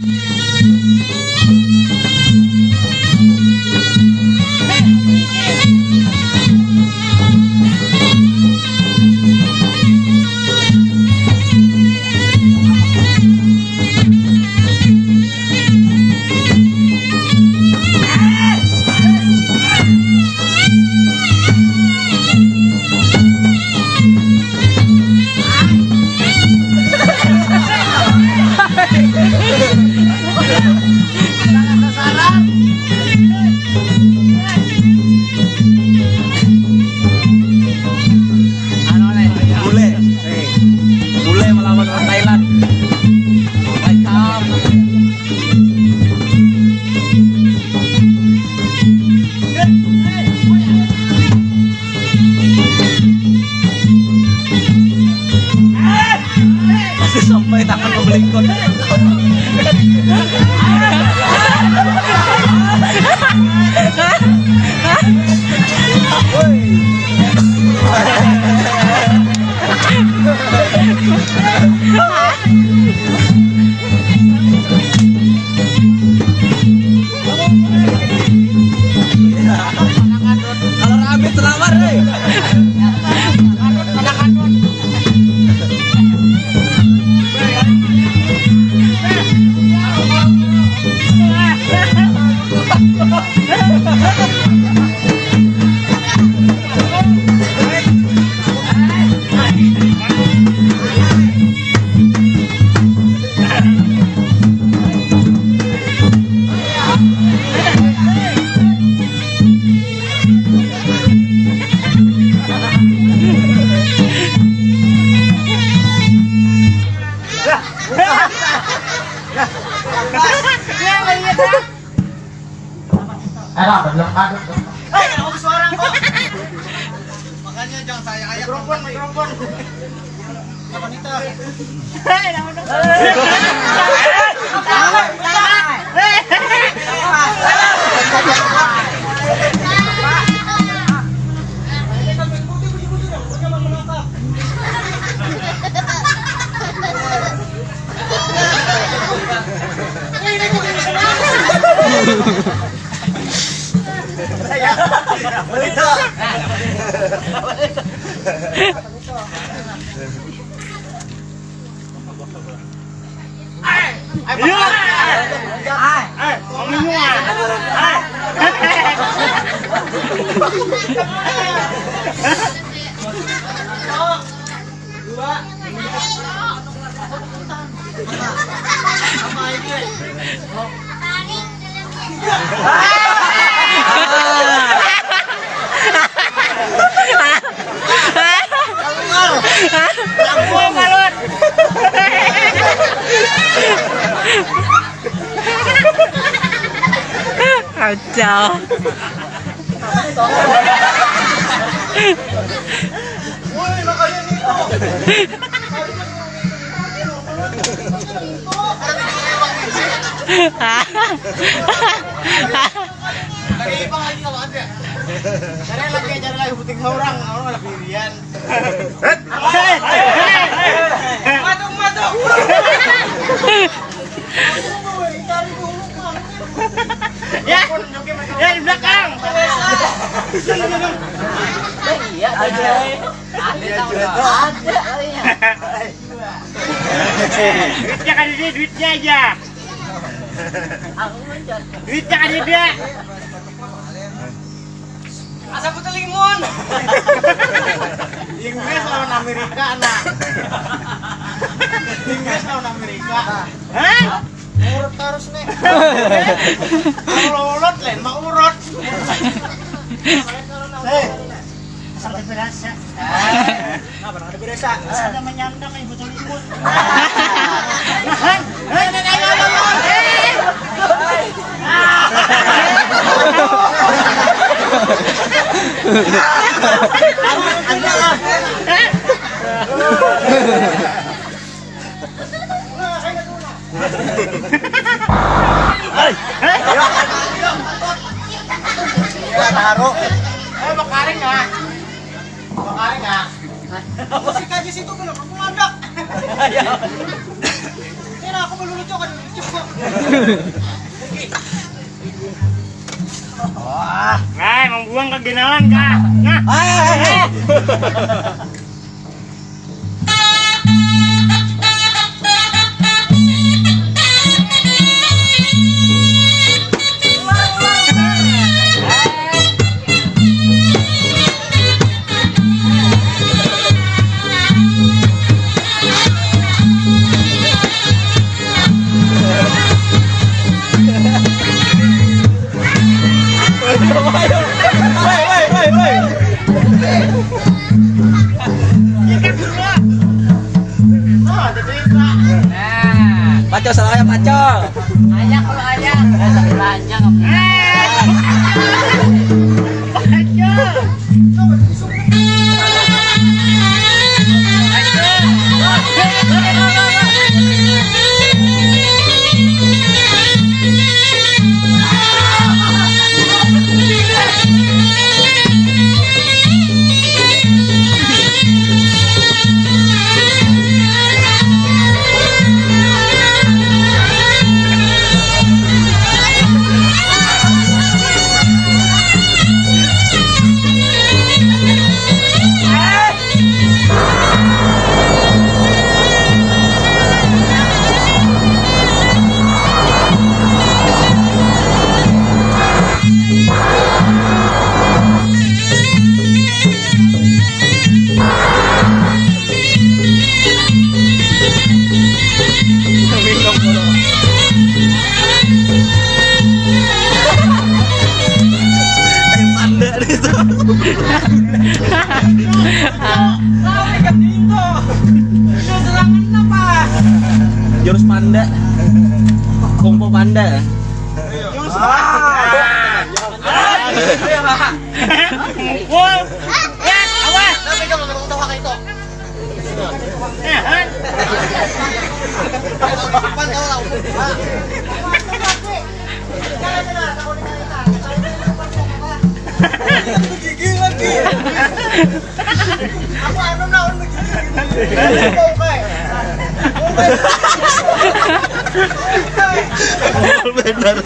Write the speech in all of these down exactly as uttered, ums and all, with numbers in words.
Anu nih, bule. Nih. Bule melawan orang Thailand. Welcome. Sampai tangan membelingkot. Woi. Kalau rame selamar, hei. Eh, lah, belum kadut. Eh, aku suara kok. Makanya jangan saya ayak. Mikrofon, mikrofon. Apa nih, Teh? Hei, nama dong. Kacau. Lagi ipang lagi kalau ada. Karena lagi acara lagi penting seorang, orang ada pilihan. Matuk, matuk. Ya, ya di belakang. Iya, ada. Ada, ada. Duitnya kan ini, duitnya aja. Duitnya kan ini. Asa putus limun. Inggris lawan Amerika, nah. Inggris lawan Amerika. Hah? Urut terus nih. Kalau urut, lain mah urut. Hei, sampai berasa. Kenapa nang ada berasa? Ada menyandang ibu tuh limun. Nahan. Hei, hei, hei, hei, hei, hei. Hei. Taruh. Eh, bakaring ya. Bakaring ya. Musik aja situ belum, aku mandek. Kira aku Nah, emang buang ke genalan kah? Nah. Paco salah ya, paco. Ayak kalau ayak. Belanja kamu. Paco. Ayo panda deh itu. Jurus panda. Kungfu panda. Jurus panda. Mukul. Ya, awas. Tapi kalau orang tahu kayak itu. Ya, han. Depan tahu lah. Gigi lagi. Aku anu naon begini. Benar.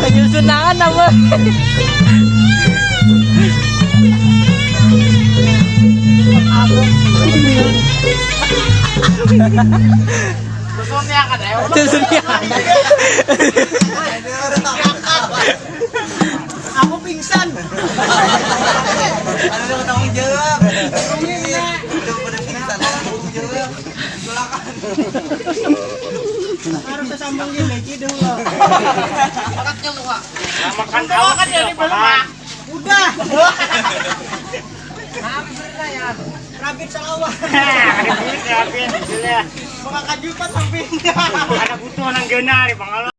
Nyusunangan apa? Susunnya kan, ayo. Susunnya. Aku pingsan. Ada yang tanggung jawab. Udah pada pingsan, ada tanggung jawab. Silakan. Harus sambung gini, cidung lo. Makan tahu kan dari belum, Pak. Udah. Rabit salawat. Ada duit ya, Bit. Gila. Maka kajutan samping. Ada butuh nang gena di Bangalore.